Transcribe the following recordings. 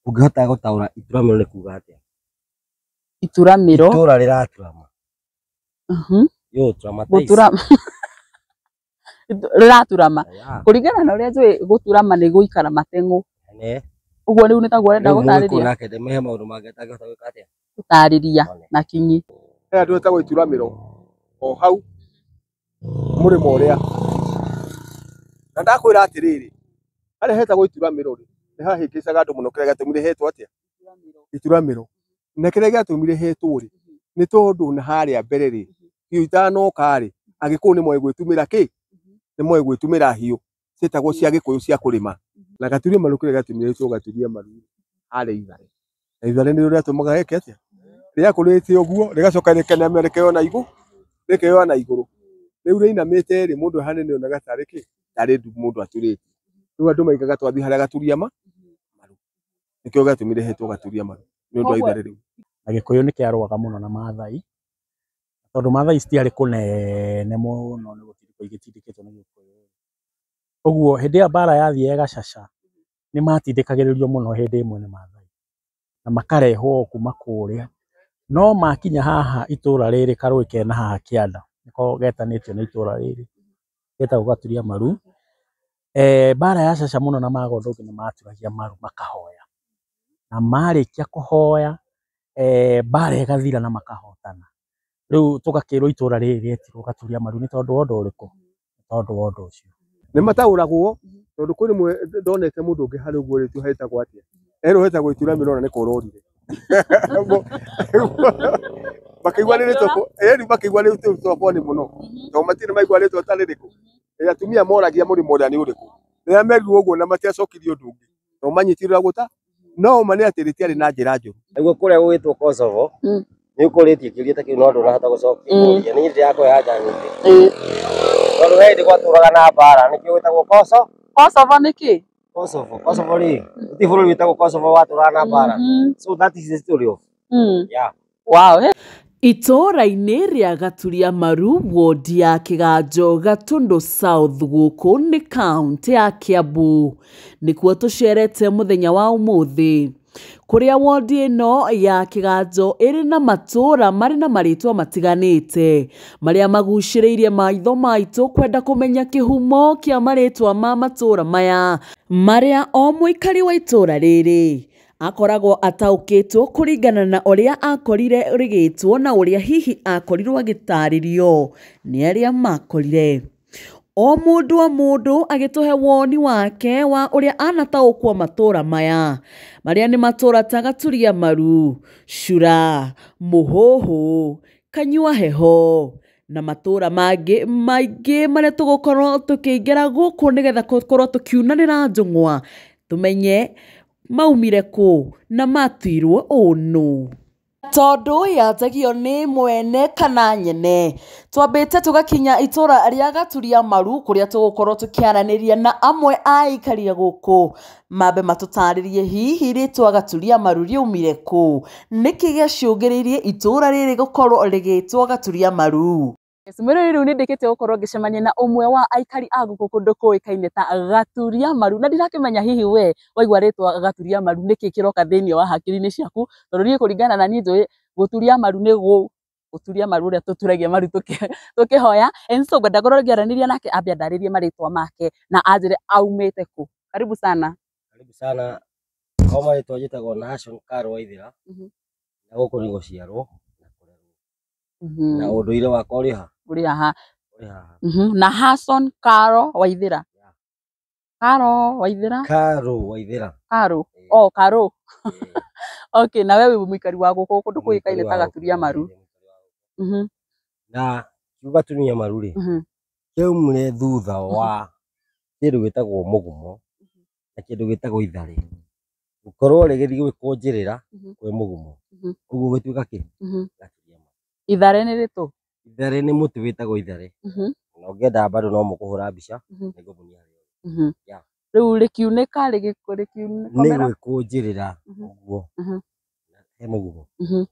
Ũngĩhota gũtaũra ituramĩro nĩ kuga atĩa? Ituramĩro. Itũra rĩraturama. Yo traumatize. Gũturama. Rĩraturama. Yeah. Kũringana na ũrĩa njũĩ gũturama nĩ gũikara mateng'ũ. Ne. Ũguo rĩu nĩ taguo ũrenda Rĩu mũgĩkũyũ gũtarĩria. nake ndĩmũhe maũndũ mangĩ atangĩhota gwĩka atĩa? Gũtarĩria One. na kinyi. He handũ hetagwo ituramĩro o hau mũrĩmo ũrĩa, na ndakwĩra atĩrĩrĩ, harĩa hetagwo ituramĩro rĩ, nĩ hahĩngĩcaga andũ mũno kĩrĩa gĩatũmire hetwo atĩa ituramĩro, na kĩrĩa gĩatũmire hetwo rĩ, nĩ tondũ na harĩa mbere rĩ, hiũ itanoka rĩ, agĩkũyũ nĩ moĩ gwĩtumĩra kĩ, nĩ moĩ gwĩtumĩra hiũ ciĩtagwo cia gĩkũyũ cia kũrĩma, na gaturia maru kĩrĩa gĩatũmire hetwo gaturia maru harĩa ithare, na ithare nĩrĩo rĩatũmaga geke atĩa, rĩakũrĩte ũguo rĩgacoka rĩkenamia rĩkeoya na igũrũ, rĩkeoya na igũrũ, rĩu rĩinamĩte rĩ, mũndũ hanene onaga tarĩ kĩ, tarĩ ndu mũndũ aturĩte, rĩu andũ maigaga twathiĩ harĩa gaturia maru, nĩkĩo gĩatũmire hetwo gaturia maru nĩ ũndũ wa ithare rĩu. Na Gĩkũyũ nĩ kĩarũaga mũno na Maathai, tondũ Maathai citiarĩ kũnene mũno nĩ gũtindĩkwo igĩtindĩkĩtwo nĩ Gĩkũyũ. Ũguo hĩndĩ ĩrĩa mbara yathiĩ ĩgacaca, nĩ matindĩkagĩrĩrio mũno hĩndĩ ĩmwe nĩ Maathai, na makarehwo kuma kũrĩa. No makinya haha itũra rĩrĩ karũĩ kena haha kĩanda, nĩko getanĩtio na itũra rĩrĩ, getagwo Gaturia Maru. Mbara yacaca mũno na maga ũndũ ũngĩ nĩ maturagia maru makahoya. Na marĩkia kũhoya, mbara ĩgathira na makahotana. Rĩu tũgakĩrwo itũra rĩrĩ rĩetirwo Gaturia Maru nĩ tondũ wa ũndũ ũrĩkũ? Nĩ tondũ wa ũndũ ũcio. Nĩ mataũragwo tondũ kwĩ rĩmwe ndonete mũndũ ũngĩ harĩa ũguo rĩtũ hetagwo atĩa, erwo hetagwo ituramĩro na nĩ kũra orire, makĩigua nĩ rĩtwa ĩni, makĩigua nĩ rĩtwa boni mũno tondũ matirĩ maigua rĩtwa ta rĩrĩkũ. Atumia moragia mũrĩmo ũrĩa nĩ ũrĩkũ, rĩrĩa merirwo ũguo na matiacokirie ũndũ ũngĩ tondũ manyitirwo gũta, no ma nĩ atĩ rĩtiarĩ na njĩra njũru. Nĩguo kũrĩa gũgĩtwo Kosovo, nĩ ũkũrĩtie kĩũria ta kĩu no ndũnahota gũcokia kĩũria. Niĩ ndĩrakũhe anja nyingĩ. Tondũ he hĩndĩ gwatũraga na mbara, nĩkĩo gwĩtagwo Koso. Kosovo nĩ kĩ? Kosovo, Kosovo rĩ, gũtirĩ bũrũri wĩtagwo Kosovo watũraga na mbara. So that is the story of. Yeah. Wow. Itũũra-inĩ rĩa Gaturia Maru wodi ya Kĩganjo Gatundu South gũkũ nĩ kaũntĩ ya Kiambu nĩkuo tũcerete mũthenya wa ũmũthĩ, kũrĩa wodi ĩno ya Kĩganjo ĩrĩ na matũũra marĩ na marĩtwa matiganĩte marĩa magucĩrĩirie maitho maitũ kwenda kũmenya kĩhumo kĩa marĩtwa ma matũũra maya marĩa o mũikari wa itũũra rĩrĩ akoragwo ataũkĩtwo kũringana na ũrĩa akorire rĩgĩtwo na ũrĩa hihi akorirwo agĩtarĩrio nĩ arĩa makorire. O mũndũ o mũndũ agĩtũhe woni wake wa ũrĩa anataũkwo matũũra maya marĩa nĩ matũũra ta Gaturia Maru, Cura, Mũhũhũ, Kanyua Heho na matũũra mangĩ maingĩ marĩa tũgũkorwo tũkĩingĩra gũkũ nĩgetha gũkorwo tũkiunanĩra njũng'wa tũmenye maumire kũ na matuirwo ũũ nũ. Tondũ yanjagio nĩ mwene kana nyene, twambĩte tũgakinya itũũra rĩa Gaturia Maru kũrĩa tũgũkorwo tũkĩaranĩria na amwe a aikari a gũkũ mambe matũtarĩrie hihi rĩtwa Gaturia Maru rĩaumire kũ, nĩkĩ gĩacũngĩrĩirie itũũra rĩrĩ gũkorwo rĩgĩtwo Gaturia Maru. Mwĩrĩ rĩu nĩ ndĩkĩtie gũkorwo ngĩcemania na ũmwe wa aikari a gũkũ kũndũ kũĩkaine ta Gaturia Maru, na ndirakĩmenya hihi we waigua rĩtwa Gaturia Maru nĩkĩ kĩroka thĩinĩ wa hakiri-inĩ ciaku, tondũ niĩ kũringana na niĩ njũĩ gũturia maru nĩ gũturia maru ũrĩa tũturagia maru tũkĩhoya. And so ngwenda ngorwo ngĩaranĩria nake ambe andarĩrie marĩtwa make na anjĩre aumĩte kũ. Karibu sana. Karibu sana. Kwa marĩtwa njĩtagwo Nahashon Karl Waithera. Na gũkũ nĩ gũciarwo na kũrerwo. Na ũndũire wakwa ũrĩ ha? Ũrĩ haha. Ũrĩ haha. Nahashon Karl Waithera. Yeah. Karl Waithera. Karl Waithera. Karl. Oh, Karl. Okay, na wewe wĩ mũikari wa gũkũ kũndũ kũĩkaine ta Gaturia Maru. Na kiugo Gaturia Maru rĩ, kĩaumire thutha wa kĩndũ gĩtagwo mũgumo na kĩndũ gĩtagwo itharĩ gũkorwo rĩgĩthiĩ gwĩkũnjĩrĩra kwĩ mũgumo, ũguo gũtuĩka kĩ? Gaturia Maru. Itharĩ nĩ rĩtũ? Itharĩ nĩ mũtĩ wĩtagwo itharĩ. Na ũngĩenda bado no mũkũhũra mbica nĩngũmuonia harĩa. Yeah. Rĩu rĩkiunĩka rĩkiunĩka Nĩ gwĩkũnjĩrĩra ũguo he mũgumo.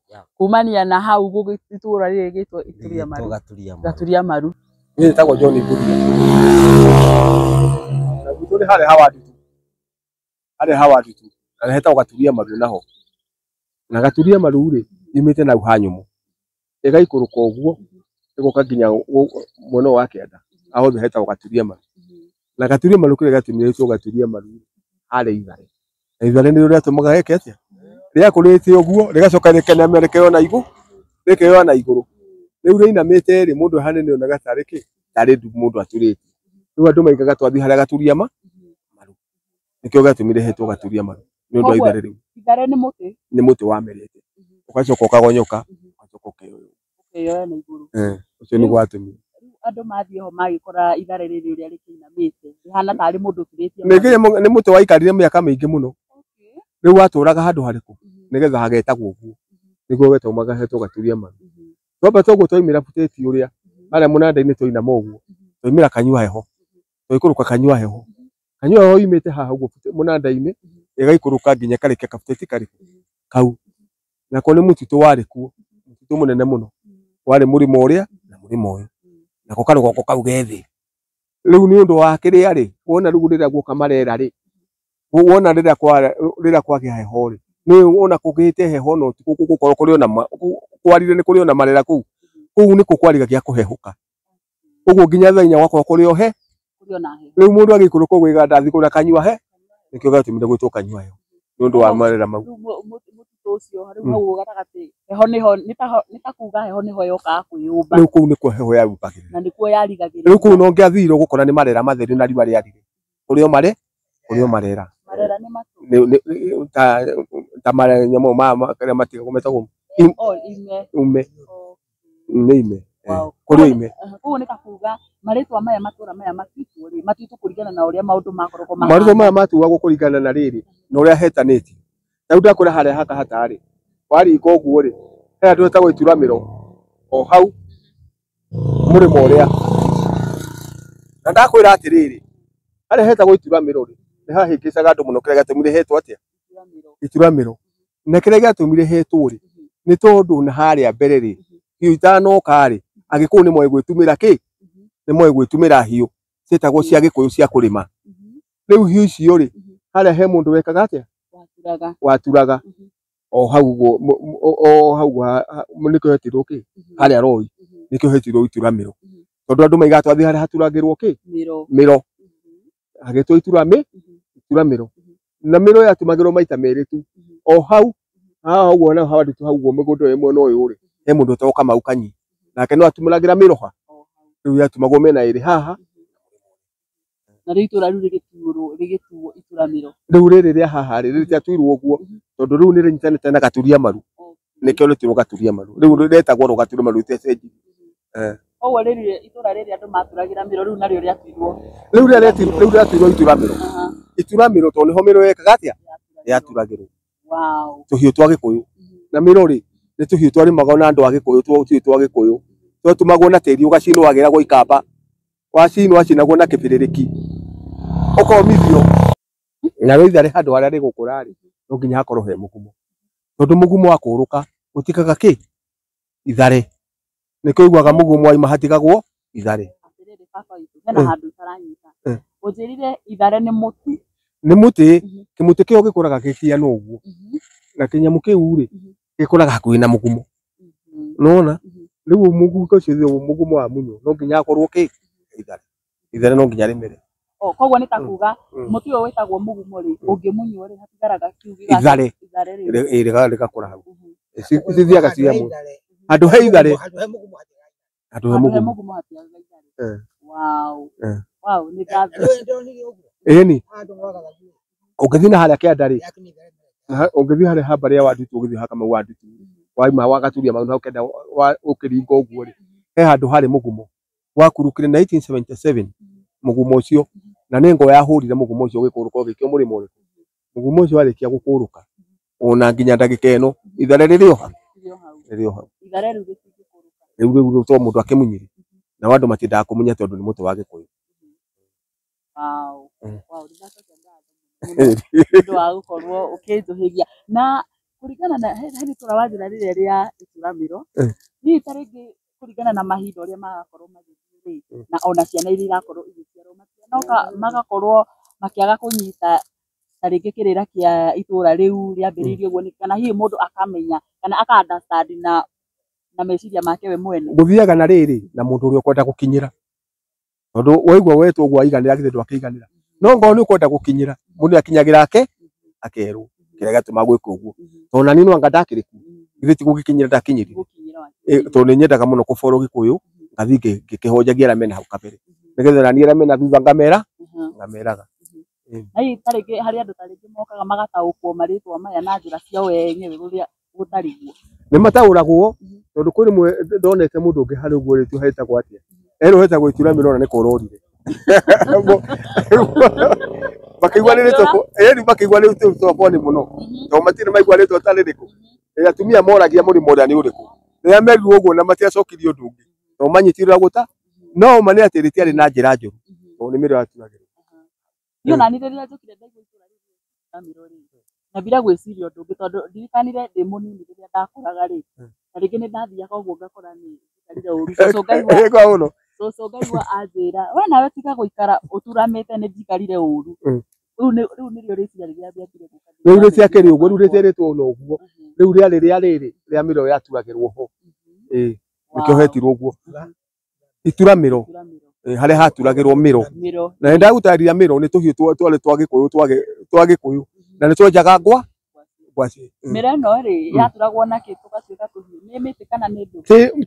Yeah. Kumania na hau itũũra rĩrĩ rĩgĩtwo Ituria Maru. Gaturia Maru. Gaturia Maru. Niĩ njĩtagwo John Mburia. Na gwitũ nĩ harĩa Haward tu. Harĩa Haward tu. Na hetagwo Gaturia Maru naho. Na Gaturia Maru rĩ yumĩte na ha nyũmũ. Ĩgaikũrũka ũguo ĩgoka nginya mwena ũyũ wa kĩanda. Hau hothe hetagwo Gaturia Maru. Na Gaturia Maru kĩrĩa gĩatũmire ĩtwo Gaturia Maru harĩ ithare. Na ithare nĩrĩo rĩatũmaga geke atĩa? Rĩakũrĩte ũguo rĩgacoka rĩkenamia rĩkeoya na igũrũ, rĩkeoya na igũrũ. Rĩu rĩinamĩte rĩ mũndũ hanene onaga tarĩ kĩ? Tarĩ ndu mũndũ aturĩtie. Rĩu andũ maigaga twathiĩ harĩa Gaturia Maru. Nĩkĩo gĩatũmire hetwo Gaturia Maru. Nĩ ũndũ wa ithare rĩu. Ithare nĩ mũtĩ. Nĩ mũtĩ wamerete. Ũgacoka ũkagonyoka, ũgacoka ũkeoya. Ũkeoya na igũrũ. Ũcio nĩguo watũmire. Rĩu andũ mathiĩ ho magĩkora ithare rĩrĩ ũrĩa rĩkĩinamĩte rĩhana tarĩ mũndũ ũturĩtie. Nĩ mũtĩ waikarire mĩaka mĩingĩ mũno. Rĩu watũraga handũ harĩkũ? Nĩgetha hagetagwo ũguo. Nĩguo getũmaga hetwo Gaturia Maru. Twambata ũguo twaimĩra butĩti ũrĩa harĩa mũnanda-inĩ twainama ũguo twaimĩra Kanyua Heho. Twaikũrũka Kanyua Heho. Kanyua Heho yumĩte haha ũguo mũnanda-inĩ ĩgaikũrũka nginya ĩkarĩkia kabutĩti karĩkũ? Kau. Nako nĩ mũtitũ warĩ kuo, mũtitũ mũnene mũno. Warĩ mũrĩmo ũrĩa na mũrĩmo ũyũ. Nako karũgongo kau ge thĩ. Rĩu nĩ ũndũ wa kĩrĩa rĩ, wona rĩu rĩrĩa guoka marera rĩ, wona rĩrĩa kwagĩa heho rĩ, nĩ wona kũgĩte heho na ũtukũ gũkorwo kũrĩ ona kwarire nĩ kũrĩ ona marera kũu. Kũu nĩkuo kwarigagia kũhehũka. Ũguo nginya thaa inya gwakorwo kũrĩ o he. Rĩu mũndũ agĩikũrũka ũguo aigaga ndathiĩ kũrĩa Kanyua He, nĩkĩo gĩatũmire gwĩtwo Kanyua Heho. Nĩ ũndũ wa marera mau. Rĩu mũtitũ ũcio rĩu hau gatagatĩ heho nĩho nĩ ta kuga heho nĩho yokaga kwĩyũmba. Rĩu kũu nĩkuo heho yarugagĩrĩra. Na nĩkuo yarigagĩrĩria. Rĩu kũu no ũngĩathire ũgũkora nĩ marera matheri na riũa rĩarire. Kũrĩ o kũrĩ o marera. Marera nĩ matũ. Ta manyamũ marĩa matigagwo metagwo ime. Ume. Nĩ ime. Kũrĩ o ime. Koguo nĩ ta kuga marĩtwa maya matũra maya matuĩtwo rĩ, matuĩtwo kũringana na ũrĩa maũndũ makoragwo mahana. Marĩtwa maya matuagwo kũringana na rĩrĩ na ũrĩa hetanĩtio. Ta rĩu ndakwĩra harĩa Hakahata rĩ, waringa ũguo rĩ, he handũ hetagwo Ituramĩro o hau mũrĩmo ũrĩa. Na ndakwĩra atĩrĩrĩ, harĩa hetagwo Ituramĩro rĩ, nĩ hahĩngĩcaga andũ mũno kĩrĩa gĩatũmire hetwo atĩa? Ituramĩro. Na kĩrĩa gĩatũmire hetwo rĩ, nĩ tondũ na harĩa mbere rĩ, hiũ itanoka rĩ, Agĩkũyũ nĩ moĩ gwĩtumĩra kĩ? Nĩ moĩ gwĩtumĩra hiũ ciĩtagwo cia Gĩkũyũ cia kũrĩma. Rĩu hiũ icio rĩ, harĩa he mũndũ wekaga atĩa? Waturaga. O hau ũguo, o hau nĩkĩo hetirwo kĩ? Harĩa Roi, nĩkĩo hetirwo Ituramĩro. Tondũ andũ maigaga twathiĩ harĩa haturagĩrwo kĩ? Mĩro. Hagĩtwo Ituramĩro. Na mĩro yatumagĩrwo maita merĩ tu. O hau, haha ũguo na hau hau ũguo mũgũnda ũyũ mwena ũyũ rĩ, he mũndũ wetagwo Kamau Kanyi. Nake no atumũragĩra mĩro ha. Rĩu yatumagwo mĩena ĩrĩ haha. Na rĩu itũra rĩu rĩgĩtuo Ituramĩro. Rĩu rĩrĩ rĩa haha rĩ, rĩtiatuirwo ũguo tondũ rĩu nĩ rĩnyitanĩte na Gaturia Maru. Nĩkĩo rĩtirwo Gaturia Maru. Rĩu rĩetagwo ro Gaturia Maru rĩtiacenjirie. Koguo rĩrĩ itũra rĩrĩ andũ maturagĩra mĩro rĩu narĩo rĩatuirwo. Rĩu rĩatuirwo Ituramĩro. Ituramĩro tondũ nĩho mĩro yekaga atĩa? Yaturagĩrwo. Wow. Tũhiũ twa Gĩkũyũ. Na mĩro rĩ, nĩ tũhiũ twarĩmagwo na andũ a Gĩkũyũ, tũhiũ twa Gĩkũyũ. Twatumagwo na tĩri ũgacinwo wagĩragwo ikamba. Wacinwo wacinagwo na kĩbĩrĩrĩki. Ũkomithio. Narĩo itharĩ handũ harĩa rĩgũkũra rĩ, no nginya hakorwo he mũgumo. Tondũ mũgumo wakũrũka ũtikaga kĩ? Ithare. Nĩkĩo ũiguaga mũgumo waima hatigagwo ithare. Atĩrĩrĩ baba witũ, hena handũ itaranyita. Ũnjĩrire ithare nĩ mũtĩ. Nĩ mũtĩ, kĩmũtĩ kĩo gĩkũraga gĩkĩana ũguo. Na kĩnyamũ kĩu rĩ, gĩkũraga hakuhĩ na mũgumo. Nĩwona? Rĩu mũgumo ũcio mũgumo wa munywo no nginya hakorwo kĩ? Ithare. Ithare no nginya rĩmere. Koguo nĩ ta kuga mũtĩ ũyũ wĩtagwo mũgumo rĩ, ũngĩmunywo rĩ hatigaraga kiu ithare. Ithare rĩgakũra hau. Cithiaga cia mũndũ. Handũ he ithare. Handũ he mũgumo hatigaraga ithare. Wow. Wow, nĩ ngatho. Ĩni. Ũngĩthiĩ na harĩa kĩanda rĩ, ũngĩthiĩ harĩa ha mbarĩ ya Wandutu, ũgĩthiĩ ha Kamau Wandutu, waima wa Gaturia Maru hau kĩanda ũkĩringa ũguo rĩ, he handũ harĩ mũgumo wakurukire 1977 mũgumo ũcio, na nĩ ngo yahũrire mũgumo ũcio ũgĩkũrũka ũgĩikio mũrĩmo ũrĩkũ. Mũgumo ũcio warĩkia gũkũrũka ona nginya ndagĩka ĩno ithare rĩrĩ o hau, rĩrĩ o hau. Ithare rĩu rĩtingĩkũrũka. Rĩu rĩu to mũndũ akĩmunyire, nao andũ matiendaga kũmunya tondũ nĩ mũtĩ wa Gĩkũyũ. Wow. Wow, nĩndacokia ngatho mũno nĩ ũndũ wa gũkorwo ũkĩnjũhĩgia. Na kũringana na he itũra wanjĩra rĩrĩa rĩa Ituramĩro, hihi ta rĩngĩ kũringana na mahinda ũrĩa marakorwo magĩthiĩ rĩ, na ona ciana iria irakorwo igĩciarwo matianoka magakorwo makĩaga kũnyita Ta rĩngĩ kĩrĩra kĩa itũra rĩu rĩambĩrĩirie ũguo kana hihi mũndũ akamenya kana aka understand na meciria make we mwene. Gũthiaga na rĩrĩ na mũndũ ũrĩa ũkwenda gũkinyĩra, tondũ waigua wetwo ũguo aiganĩra githĩ ndwakĩiganĩra, no ngorwo nĩ ũkwenda gũkinyĩra mũndũ akinyagĩra ake akerwo kĩrĩa gĩatũma gwĩka ũguo, tondũ nani no anga ndakĩrĩ kuo githĩ ti gũgĩkinyĩra ndakinyĩrire, tondũ nĩ nyendaga mũno kũboro Gĩkũyũ ngathiĩ ngĩkĩhonjagia arĩa mena hau kabere nĩgetha nani arĩa mena thutha ngamera ngameraga. Na hihi ta rĩngĩ harĩ andũ ta rĩngĩ mokaga magataũkwo marĩtwa maya na njĩra ciao enyewe ũrĩa gũtariguo. Nĩ mataũragwo tondũ kwĩ rĩmwe ndonete mũndũ ũngĩ harĩ ũguo rĩtwa hetagwo atĩa, erwo hetagwo Ituramĩro na nĩ kũrorire makĩigua nĩ rĩtwa ĩni makĩigua nĩ rĩtwa boni mũno tondũ matirĩ maigua rĩtwa ta rĩrĩkũ. Atumia moragia mũrĩmo ũrĩa nĩ ũrĩkũ rĩrĩa merirwo ũguo na matiacokirie ũndũ ũngĩ tondũ manyitirwo gũta no ma nĩ atĩ rĩtiarĩ na njĩra njũru tondũ nĩ mĩro yaturagĩrwo. Niĩ ona niĩ rĩrĩa njũkire ndaigua itũra rĩu Ituramĩro rĩ, nyambire gwĩciria ũndũ ũngĩ tondũ ndirikanire ndĩ mũnini rĩrĩa ndakũraga rĩ, na rĩngĩ nĩ ndathiaga ũguo ngakora nĩ njikarire ũru. Cũcũ ngaigua anjĩra we nawe tiga gũikara ũturamĩte nĩ njikarire ũru. Rĩu nĩrĩo rĩciria rĩrĩa rĩambire gũka. Rĩu rĩtiakĩrĩ ũguo, rĩu rĩtĩrĩtwo ona ũguo, rĩu rĩarĩ rĩa rĩrĩ rĩa mĩro yaturagĩrwo ho, nĩkĩo hetirwo ũguo Ituramĩro, harĩa haturagĩrwo mĩro. Na nĩndagũtarĩria mĩro nĩ tũhiũ twarĩ twa Gĩkũyũ twa Gĩkũyũ na nĩ twenjaga ngwacĩ. Mĩro ĩno rĩ yaturagwo na kĩ tũgatuĩka tũhiũ, nĩ mĩtĩ kana nĩ ndũ?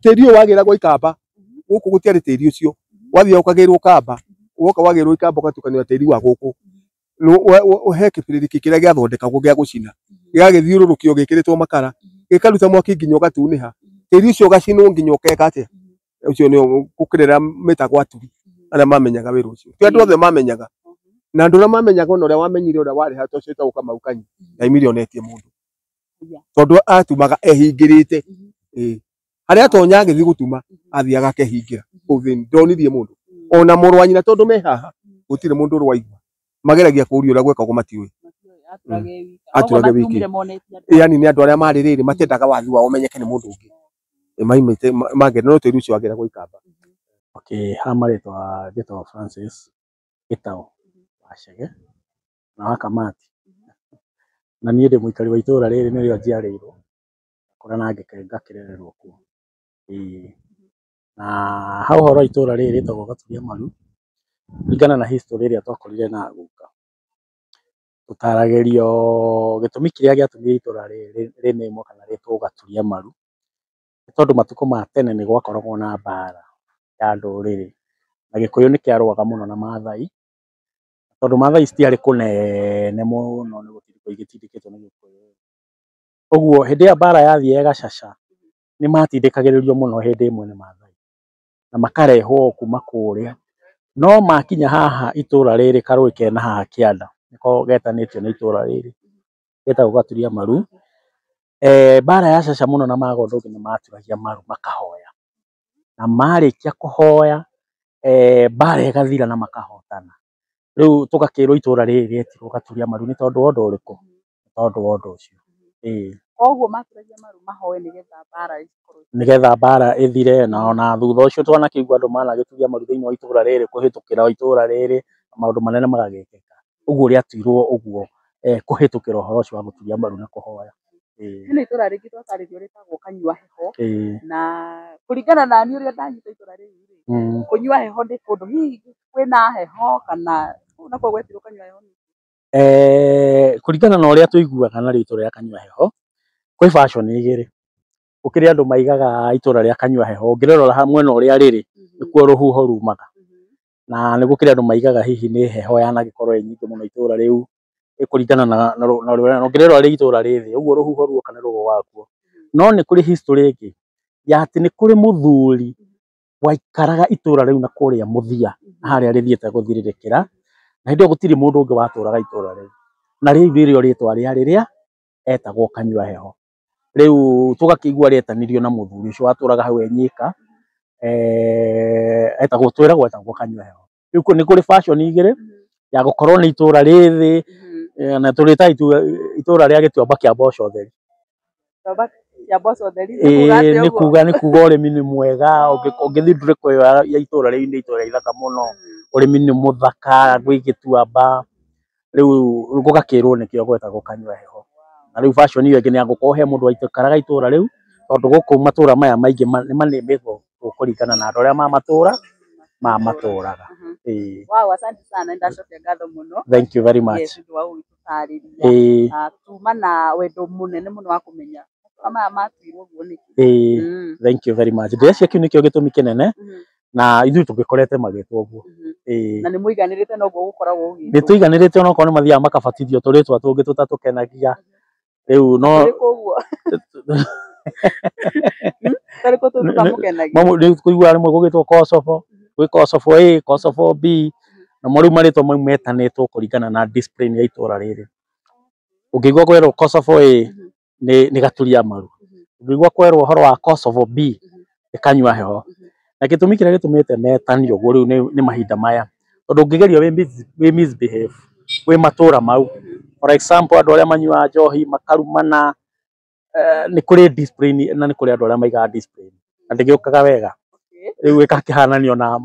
Tĩri ũyũ wagĩragwo ikamba, gũkũ gũtiarĩ tĩri ũcio, wathiaga ũkagĩrwo kamba, woka wagĩrwo ikamba ũgatukanio na tĩri wa gũkũ. He kĩbĩrĩrĩki kĩrĩa gĩathondekagwo gĩa gũcina, gĩgagĩthiũrũrũkio gĩkĩrĩtwo makara, gĩkaruta mwaki nginya ũgatunĩha, tĩri ũcio ũgacinwo nginya ũkeka atĩa, ũcio nĩ gũkĩrĩra metagwo aturi arĩa mamenyaga wĩra ũcio. Ti andũ othe mamenyaga, na andũ arĩa mamenyaga ona ũrĩa wamenyire ũrĩa warĩ hau ũcio wĩtagwo Kamau Kanyi ndaimire onetie mũndũ tondũ atumaga ehingĩrĩte, harĩa atonya agĩthiĩ gũtuma athiaga akehingĩra kũu thĩinĩ, ndonirie mũndũ ona mũrũ wa nyina tondũ me haha gũtirĩ mũndũ ũrĩ waigua, mageragia kũũria ũrĩa gwekagwo matiũĩ. Aturage wiki. Yani nĩ andũ arĩa marĩ rĩrĩ matiendaga wathi wao ũmenyeke nĩ mũndũ ũngĩ, maimĩte magera no tĩri ũcio wagĩragwo ikamba. Okay, ha marĩtwa njĩtagwo Francis Gĩtaũ wa Chege na wa Kamati, na niĩ ndĩ mũikari wa itũra rĩrĩ nĩrĩo njiarĩirwo ngakũra na ngakĩrererwo kuo. Na ha ũhoro wa itũra rĩrĩ rĩtagwo Gaturia Maru, kũringana na history ĩrĩa twakorire na guka, tũtaragĩrio gĩtũmi kĩrĩa gĩatũmire itũra rĩrĩ rĩnĩmwo kana rĩtwo Gaturia Maru, nĩ tondũ matukũ ma tene nĩ gwakoragwo na mbara ya ndũrĩrĩ, na Gĩkũyũ nĩ kĩarũaga mũno na Maathai, tondũ Maathai citiarĩ kũnene mũno nĩ gũtindĩkwo igĩtindĩkĩtwo nĩ Gĩkũyũ. Ũguo hĩndĩ ĩrĩa mbara yathiĩ ĩgacaca, nĩ matindĩkagĩrĩrio mũno hĩndĩ ĩmwe nĩ Maathai, na makarehwo kuma kũrĩa, no makinya haha itũra rĩrĩ karũĩ kena haha kĩanda, nĩko getanĩtio nĩ itũra rĩrĩ getagwo Gaturia Maru. Mbara yacaca mũno na magonda nĩ maturagia maru makahoya, na marĩkia kũhoya mbara ĩgathira na makahotana. Rĩu tũgakĩrwo itũra rĩrĩ rĩetirwo Gaturia Maru nĩ tondũ wa ũndũ ũrĩkũ? Nĩ tondũ wa ũndũ ũcio. Koguo maturagia maru mahoe nĩgetha mbara ĩkorwo, nĩgetha mbara ĩthire, na ona thutha ũcio twanakĩigua andũ managĩturia maru thĩinĩ wa itũra rĩrĩ kũhĩtũkĩra itũra rĩrĩ maũndũ manene magagĩkĩka. Ũguo rĩatuirwo ũguo kũhĩtũkĩra ũhoro ũcio wa gũturia maru na kũhoya. Hena itũra rĩngĩ twatarĩrio rĩtagwo Kanyua Heho, na kũringana na niĩ ũrĩa ndanyita itũra rĩu rĩ, kũnyua heho nĩ kũndũ hihi kwĩna heho kana kũu nakuo gwetirwo Kanyua Heho? Kũringana na ũrĩa tũiguaga narĩo itũra rĩa Kanyua Heho, kwĩ version igĩrĩ. Gũkĩrĩ andũ maigaga itũra rĩa Kanyua Heho, ũngĩrĩrora mwena ũrĩa rĩrĩ nĩkuo rũhuho rumaga, na nĩ gũkĩrĩ andũ maigaga hihi nĩ heho yanagĩkorwo ĩ nyingĩ mũno itũra rĩu, kũringana na ũngĩrĩrora rĩ itũra rĩ thĩ ũguo rũhuho ruoka nĩ rũgũaga kuo. No nĩ kũrĩ history ĩngĩ ya atĩ nĩ kũrĩ mũthuri waikaraga itũra rĩu na kũrĩa mũthia harĩa rĩthiĩte gũthirĩrĩkĩra, na hĩndĩ ĩyo gũtirĩ mũndũ ũngĩ watũraga itũra rĩu, na rĩu nĩrĩo rĩtwa rĩa rĩrĩa etagwo Kanyua Heho. Rĩu tũgakĩigua rĩetanirio na mũthuri ũcio watũraga hau e nyika, etagwo twĩragwo etagwo Kanyua Heho. Rĩu nĩ kũrĩ version igĩrĩ ya gũkorwo nĩ itũra rĩ thĩ, na tũrĩtaga itũra rĩa gĩtuamba kĩa mboco theri. Nĩ kuga ũrĩmi nĩ mwega, ũngĩthiĩ ndũrĩko ĩyo ya itũra rĩu nĩ itũra ithaka mũno, ũrĩmi nĩ mũthaka, gwĩ gĩtuamba. Rĩu gũgakĩrwo nĩkĩo gwetagwo kanyua heho. Na rĩu version ĩyo ĩngĩ nĩ ya gũkorwo he mũndũ waikaraga itũra rĩu, tondũ gũkũ matũra maya maingĩ nĩ manĩmĩtwo kũringana na andũ arĩa mamatũra mamatũraga. Ĩĩ. Wow, asante sana, nĩndacokia ngatho mũno. Thank you very much. Yes, nĩ ũndũ wa gũgĩtũtarĩria. Ĩĩ. Tuma na wendo mũnene mũno wa kũmenya matũra maya matuirwo ũguo nĩkĩ. Ĩĩ. Thank you very much. Ndĩreciria kĩu nĩkĩo gĩtũmi kĩnene na ithuĩ tũgĩkorete magĩtwo ũguo. Ĩĩ. Na nĩ mũiganĩrĩte na ũguo gũkoragwo ũgĩtwo? Nĩ tũiganĩrĩte onokorwo nĩ mathiaga makabatithio tũrĩtwa tũngĩ tũtatũkenagia. Rĩu no Tũrĩkũ ũguo? Tũrĩkũ tũtamũkenagia? Rĩu kũigua rĩmwe gũgĩtwo Kosovo, gwĩ Kosovo A, Kosovo B, namo rĩu marĩtwa mau metanĩtwo kũringana na discipline ya itũra rĩrĩ. Ũngĩigua kwerwo Kosovo A nĩ gaturia maru. Ũngĩigua kwerwo ũhoro wa Kosovo B nĩ kanyua heho. Na gĩtũmi kĩrĩa gĩtũmĩte metanio ũguo rĩu nĩ mahinda maya. Tondũ ũngĩgeria wĩ misbehave wĩ matũra mau. For example andũ arĩa manyuaga njohi makarumana, nĩ kũrĩ discipline na nĩ kũrĩ andũ arĩa maigaga discipline. Na ndĩgĩũkaga wega. Rĩu ĩgakĩhananio na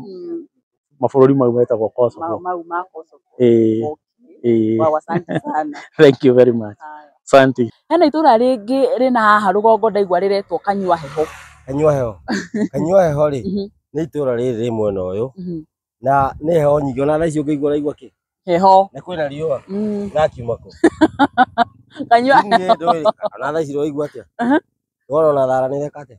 mabũrũri mau metagwo Kosovo. Mau ma Kosovo. Ĩĩ. Ĩĩ. Wow, asante sana. Thank you very much. Asante. Hena itũra rĩngĩ rĩna haha rũgongo ndaigua rĩretwo Kanyua Heho. Kanyua Heho. Kanyua Heho rĩ, nĩ itũra rĩrĩ rĩ mwena ũyũ na nĩ heho nyingĩ ona thaa ici ũngĩigua ũraigua kĩ? Heho. Na kwĩna riũa. Na akiuma kũ? Kanyua Heho. Ona thaa ici ũraigua atĩa? Wona ona thara nĩ ĩreka atĩa?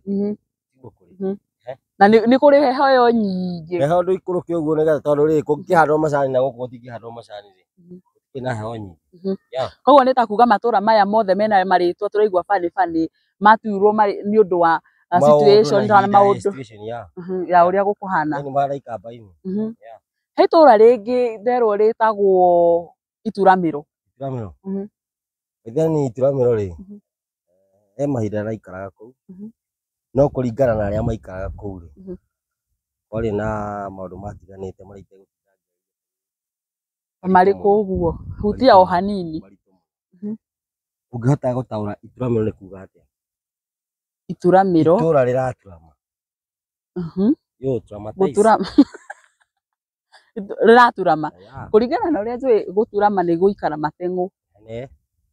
Na nĩ kũrĩ heho ĩyo nyingĩ. Heho ndũikũrũke ũguo nĩgetha tondũ rĩrĩ kũngĩhandwo macani na gũkũ gũtingĩhandwo macani rĩ, kwĩna heho nyingĩ. Koguo nĩ ta kuga matũra maya mothe mena marĩtwa tũraigua bani bani matuirwo nĩ ũndũ wa situation na maũndũ ya ũrĩa gũkũhana. Nĩ maraika mbaini. He itũra rĩngĩ nderwo rĩtagwo Ituramĩro. Ituramĩro? Then Ituramĩro rĩ, he mahinda ndaikaraga kũu, no kũringana na arĩa maikaraga kũu rĩ, kwarĩ na maũndũ matiganĩte marĩa itegũtinda. Marĩkũ ũguo? Hutia o hanini. Ũngĩhota gũtaũra Ituramĩro nĩ kuga atĩa? Ituramĩro. Itũra rĩraturama. Yo traumatize. Gũturama. Rĩraturama. Kũringana na ũrĩa njũĩ gũturama nĩ gũikara mateng'ũ.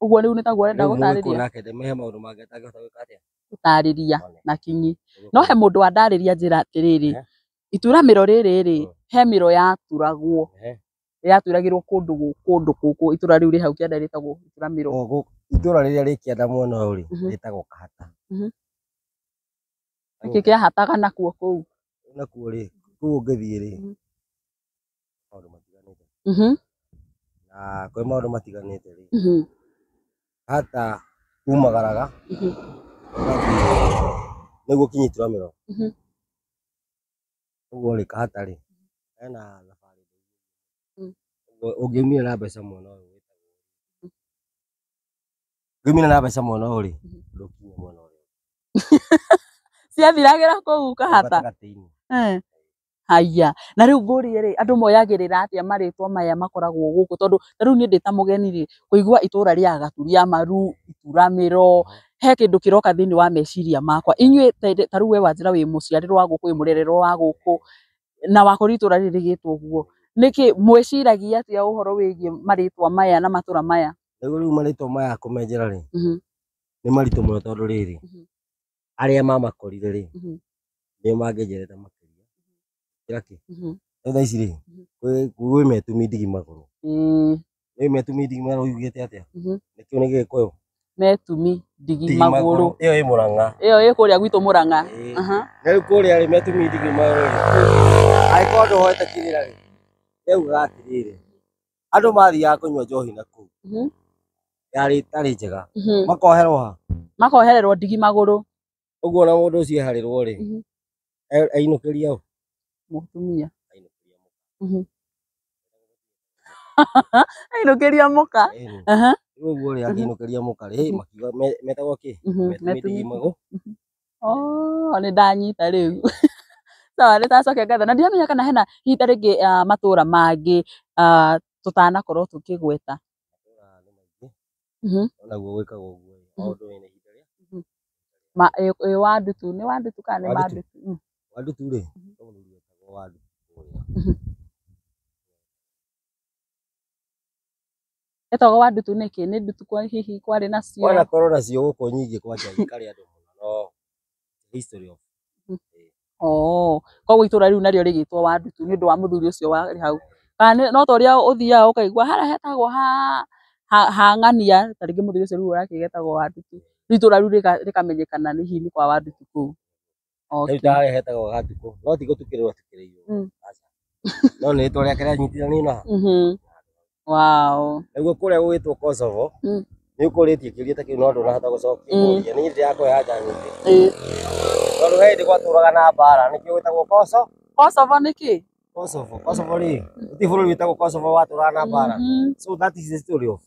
Ũguo rĩu nĩ taguo ũrenda gũtarĩria. Nake he maũndũ mangĩ atangĩhota gwĩka atĩa? Gũtarĩria na kinyi. No he mũndũ wandarĩria njĩra atĩrĩrĩ, ituramĩro rĩrĩ rĩ, he mĩro yaturagwo. Yaturagĩrwo kũndũ kũndũ gũkũ itũra rĩu rĩ hau kĩanda rĩtagwo Ituramĩro. Itũra rĩrĩa rĩ kĩanda mwena ũyũ rĩ, rĩtagwo Kahata. Nĩkĩ kĩahataga nakuo kũu? Nakuo rĩ, kũu ũngĩthiĩ rĩ, maũndũ matiganĩte. Na kwĩ maũndũ matiganĩte rĩ, Kahata umagaraga nĩguo ũkinye Ituramĩro. Ũguo rĩ, Kahata rĩ, hena thabarĩ ũngĩumire na mbeca mwena ũyũ, ũngĩumire na mbeca mwena ũyũ rĩ, ndũkinya mwena ũrĩa ũngĩ. Ciathiragĩra kũu Kahata? Gatagatĩ-inĩ. Haya, na rĩu ngũrie rĩ, andũ moyagĩrĩra atĩa marĩtwa maya makoragwo gũkũ? Tondũ ta rĩu niĩ ndĩ ta mũgeni rĩ, kũigua itũra rĩa Gaturia Maru, Ituramĩro, he kĩndũ kĩroka thĩinĩ wa meciria makwa. Inyuĩ ta rĩu we Wanjĩra wĩ mũciarĩrwo wa gũkũ, wĩ mũrererwo wa gũkũ, na wakorwo itũra rĩrĩ rĩgĩtwo ũguo. Nĩkĩ mwĩciragia atĩa ũhoro wĩgiĩ marĩtwa maya na matũra maya? Rĩu marĩtwa maya kũmenjera rĩ, nĩ maritũ mũno tondũ rĩrĩ, arĩa mamakorire rĩ, nĩo mangĩnjerete makĩria. Kĩra kĩ? Rĩu thaa ici rĩ, kwĩ metumi ndigi magũrũ. Rĩu metumi ndigi magũrũ yugĩte atĩa? Nĩkĩo nĩ Gĩkũyũ? Metumi ndigi magũrũ. Ĩyo ĩ Mũrang'a. Ĩyo ĩ kũrĩa gwitũ Mũrang'a. Na rĩu kũrĩa rĩ, metumi ndigi magũrũ rĩ, angĩkorwo ndũhoete kĩrĩra rĩ, yaugaga atĩrĩrĩ, andũ mathiaga kũnyua njohi na kũu yarĩ ĩtarĩ njega, makoherwo ha? Makohererwo ndigi magũrũ. Ũguo ona mũndũ ũcio eharĩrwo rĩ, ainũkĩria ũ? Mũtumia. Ainũkĩria mũka. Rĩu ũguo rĩ, angĩinũkĩria mũka rĩ, makiuga metagwo kĩ? Metumi ndigi magũrũ. Oh, nĩ ndanyita rĩu. Sawa, nĩ ndacokia ngatho. Na ndiramenya kana hena hihi ta rĩngĩ matũra mangĩ tũtanakorwo tũkĩgweta. Matũra nĩ maingĩ. Onaguo gwĩkagwo ũguo, o ũndũ wĩna ihinda rĩa. Ĩ Wandutu, nĩ Wandutu kana nĩ Mandutu? Wandutu rĩ, he mũthuri wetagwo Wandutu kũrĩa. Etagwo wa ndutu nĩkĩ? Nĩ ndutu kwa hihi kwarĩ nacio? Kwanakorwo nacio gũkũ nyingĩ kwanja ikarĩa andũ mũno, no history of Oh, koguo itũra rĩu narĩo rĩgĩtwo wa ndutu nĩ ũndũ wa mũthuri ũcio warĩ hau. Kana no ta ũrĩa ũthiaga ũkaigua harĩa hetagwo ha ng'ania, ta rĩngĩ mũthuri ũcio rĩu ũrakĩgetagwo wa ndutu. Rĩu itũra rĩu rĩkamenyekana nĩ hihi nĩ kwa wa ndutu kũu. Rĩu Okay. ta harĩa hetagwo Gatukũ, no ti gũtukĩrĩrwo atukĩrĩirwo. Aca. No nĩ rĩtwa rĩake rĩanyitithanio na Wow. Naguo kũrĩa gũgĩtwo Kosovo, nĩ ũkũrĩtie kĩũria ta kĩu no ndũnahota gũcokia kũria. Niĩ ndĩrakũhe anja nyingĩ. Tondũ he hĩndĩ gwatũraga na mbara, nĩkĩo gwĩtagwo Kosovo. Kosovo nĩkĩ? Kosovo, Kosovo rĩ, gũtirĩ bũrũri wĩtagwo Kosovo watũraga na mbara. So that is the story of.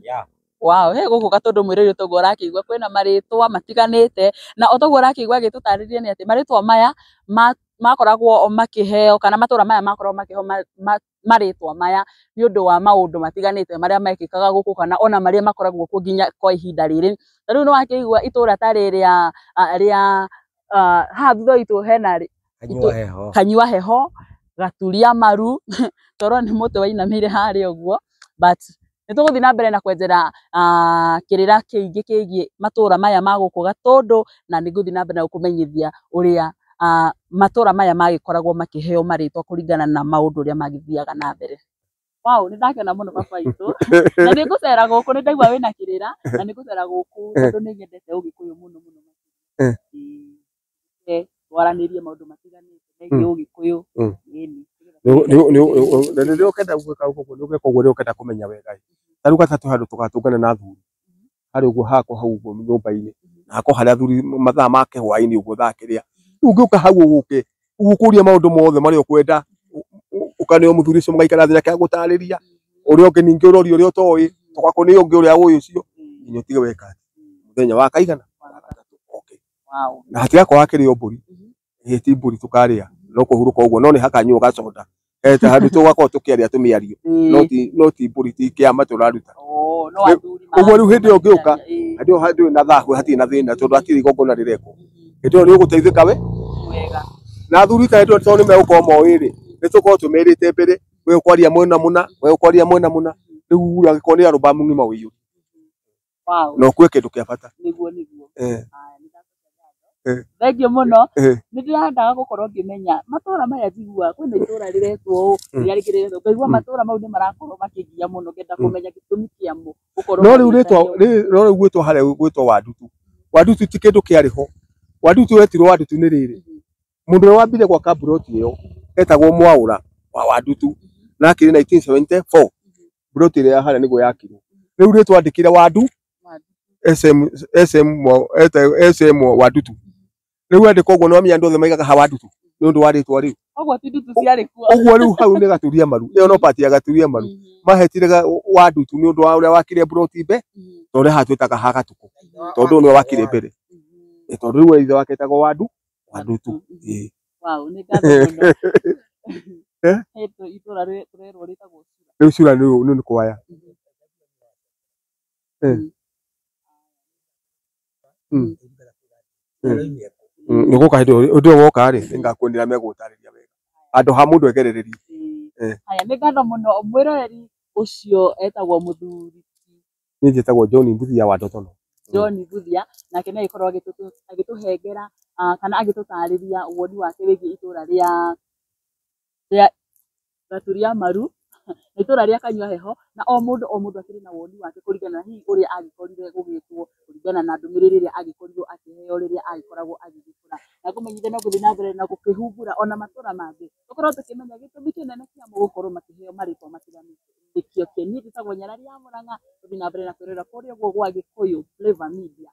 Yeah. Wow, he gũkũ Gatũndũ mwĩrĩri toguo ũrakĩigua kwĩna marĩtwa matiganĩte, na o toguo ũrakĩigua agĩtũtarĩria nĩ atĩ marĩtwa maya makoragwo makĩheo kana matũra maya makoragwo makĩheo marĩtwa maya nĩ ũndũ wa maũndũ matiganĩte marĩa mekĩkaga gũkũ kana ona marĩa makoragwo kuo nginya kwa ihinda rĩrĩ. Ta rĩu nĩ wakĩigua itũra ta rĩrĩa rĩa haha thutha witũ hena Kanyua heho. Kanyua heho, Gaturia maru, toro nĩ mũtĩ wainamĩire harĩa ũguo, but nĩ tũgũthiĩ na mbere na kwenjera kĩrĩra kĩingĩ kĩgiĩ matũra maya ma gũkũ Gatũndũ, na nĩ ngũthiĩ na mbere na gũkũmenyithia ũrĩa matũra maya magĩkoragwo makĩheo marĩtwa kũringana na maũndũ ũrĩa magĩthiaga na mbere. Wow, nĩ ndakena mũno baba witũ, na nĩ ngũcera gũkũ, nĩ ndaigua wĩna kĩrĩra, na nĩ ngũcera gũkũ tondũ nĩ nyendete ũgĩkũyũ mũno mũno. Twaranĩrie maũndũ matiganĩte megiĩ ũgĩkũyũ. Ĩni. Rĩrĩa ũkenda gwĩka ũguo nĩ ũgeka ũguo rĩrĩa ũkenda kũmenya wega. Ta rĩu gatatũ handũ tũgatũngana na athuri harĩa ũguo hakwa hau ũguo nyũmba-inĩ, na hakorwo harĩa athuri mathaa ma kĩhwaĩ-inĩ ũguo thaa kĩrĩa. Rĩu ũngĩũka hau ũke ũgũkũria maũndũ mothe marĩa ũkwenda, ũkaneo mũthuri ũcio mũgaikara thĩ nake agũtarĩria, ũrĩa ũngĩ ningĩ ũroria ũrĩa ũtoĩ, tũgakũneo ũngĩ ũrĩa ũĩ ũcio, nginya ũtige weka atĩ mũthenya wa kaigana wa gatatũ okay. Na hatigakorwo hakĩrĩo mbũri, ĩĩ ti mbũri tũkarĩa, no kũhurũka ũguo, no nĩ hakanyuo gacoda. Ta handũ tũgakorwo tũkĩaria tũmĩario, no ti mbũri ti kĩama tũraruta. Ũguo rĩu hĩndĩ ĩyo ũngĩũka, hĩndĩ ĩyo ndũrĩ na thahu, hatirĩ na thĩna tondũ hatirĩ igongona rĩrekwo. Hĩndĩ ĩyo nĩ ũgũteithĩka we. Na athuri ta hĩndĩ ĩyo tondũ nĩ megũkorwo moĩ rĩ, nĩ tũkorwo tũmerĩte mbere, we ũkwaria mwena mũna, we ũkwaria mwena mũna, rĩu angĩkorwo nĩ arũbamu ng'ima ũiyũrie. Na ũkue kĩndũ kĩa bata. Nĩguo nĩguo. Thengiũ mũno. Nĩ ndĩrendaga gũkorwo ngĩmenya matũra maya njiguaga kwĩna itũra rĩretwo ũũ, rĩrĩa rĩngĩ rĩretwo, ngaigua matũra mau nĩ marakorwo makĩngia mũno, ngenda kũmenya gĩtũmi kĩamo gũkorwo No rĩu rĩtwa no rĩu gwĩtwo harĩa gwĩtwo Wandutu. Wandutu ti kĩndũ kĩarĩ ho. Wandutu wetirwo Wandutu nĩ rĩrĩ, mũndũ ũrĩa wambire gwaka mburoti ĩyo etagwo Mwaũra wa Wandutu, na akĩrĩ 1974 mburoti ĩrĩa ya harĩa nĩguo yakirwo. Rĩu rĩtwa andĩkire Wandu SM SM SM Wandutu. Rĩu andĩka ũguo nĩ wamenya andũ othe maigaga ha Wandutu nĩ ũndũ wa rĩtwa rĩu. Ũguo ti ndutu ciarĩ kuo. Ũguo rĩu hau nĩ Gaturia Maru. Ĩyo no part ya Gaturia Maru. Mahetire Wandutu nĩ ũndũ wa ũrĩa wakire mburoti mbe, tondũ ũrĩa haha twĩtaga ha Gatukũ, tondũ nĩwe wakire mbere. Tondũ rĩu ithe wake etagwo Wandutu. Wow, nĩ ngatho mũno. Itũra tũrerwo rĩtagwo Cura. Rĩu Cura nĩ kwaya. Nĩ gũka hĩndĩ ĩyo woka rĩ, nĩngakuonera megũgũtarĩria wega. Handũ ha mũndũ egerererie. Haya, nĩ ngatho mũno mwĩroreri ũcio etagwo mũthuri. Niĩ njĩtagwo John Mbuthia wa Ndotono. John Mbuthia, nake nĩ agĩkorwo agĩtũhengera kana agĩtũtarĩria woni wake wĩgiĩ itũra rĩa Gaturia Maru na itũra rĩa Kanyua Heho, na o mũndũ akĩrĩ na woni wake kũringana na hihi ũrĩa agĩkorire gũgĩtwo, kũringana na ndũmĩrĩri ĩrĩa agĩkorirwo akĩheo rĩrĩa agĩkoragwo agĩgĩkũra. Na ngũmenyithia no gũthiĩ na mbere na gũkĩhumbũra ona matũra mangĩ, tũkorwo tũkĩmenya gĩtũmi kĩnene kĩamo gũkorwo makĩheo marĩtwa matiganĩte. Nĩkĩo kĩo niĩ njĩtagwo Nyarari ya Mũrang'a, tũthiĩ na mbere na kwĩrorera kũrĩa ũguo gwa Gĩkũyũ Flavor Media.